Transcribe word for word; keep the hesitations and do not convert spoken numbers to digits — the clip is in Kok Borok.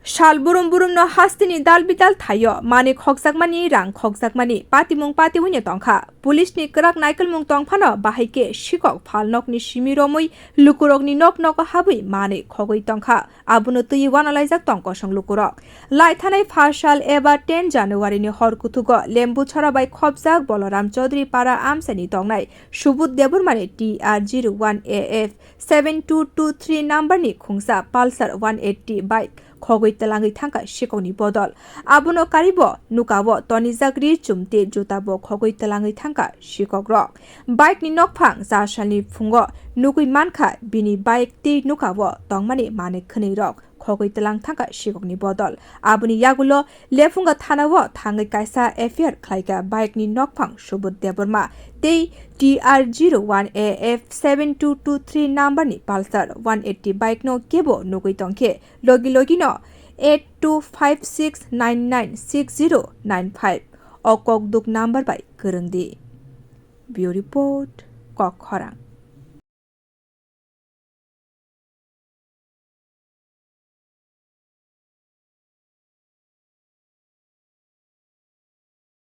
Sal burum burumno hasteni dal bidal thaio manwi khokjakmani, rang khokjakmani patimung patiwino tongkha. Police ni kwrak naikolmung tongphano bahai khe sikok phalnokni simi romwi lukurokni nok nogo habwi manwi khogwi tongkha. Abono twiwi wanalaijak tong kosong lukurok. Laithanai phasal eba ten January ni hor kuthugo Lembuchhara bai khopjak Boloram Chaudhary para amchaini tongnai Subudh Debbarmani T R zero one A F seven two two three number ni khungsa Pulsar one eighty bike khogwi twlangwi thangkha sikokni bodol. Abono karibo nukao tonijak ri chumte jutabo khogwi twlangwi thangkha sikokrok. Bike ni nokphang cha salni phungo nugwi mankha bini bike tei nukao tongmani manwi khwnwi rok khogwi twlang thangkha sikokni bodol. Aboni yagulo Lephunga thanao thangwi kaisa F I R khlaikha bike ni nokphang Subudh Debbarma tei T R zero one A F seven two two three number ni Pulsar one eighty bike no kebo nugwi tongkhe logi logi no eight two five six nine nine six zero nine five o kokduk number bai kwrwng di. Bureau Report, Kok Khorang.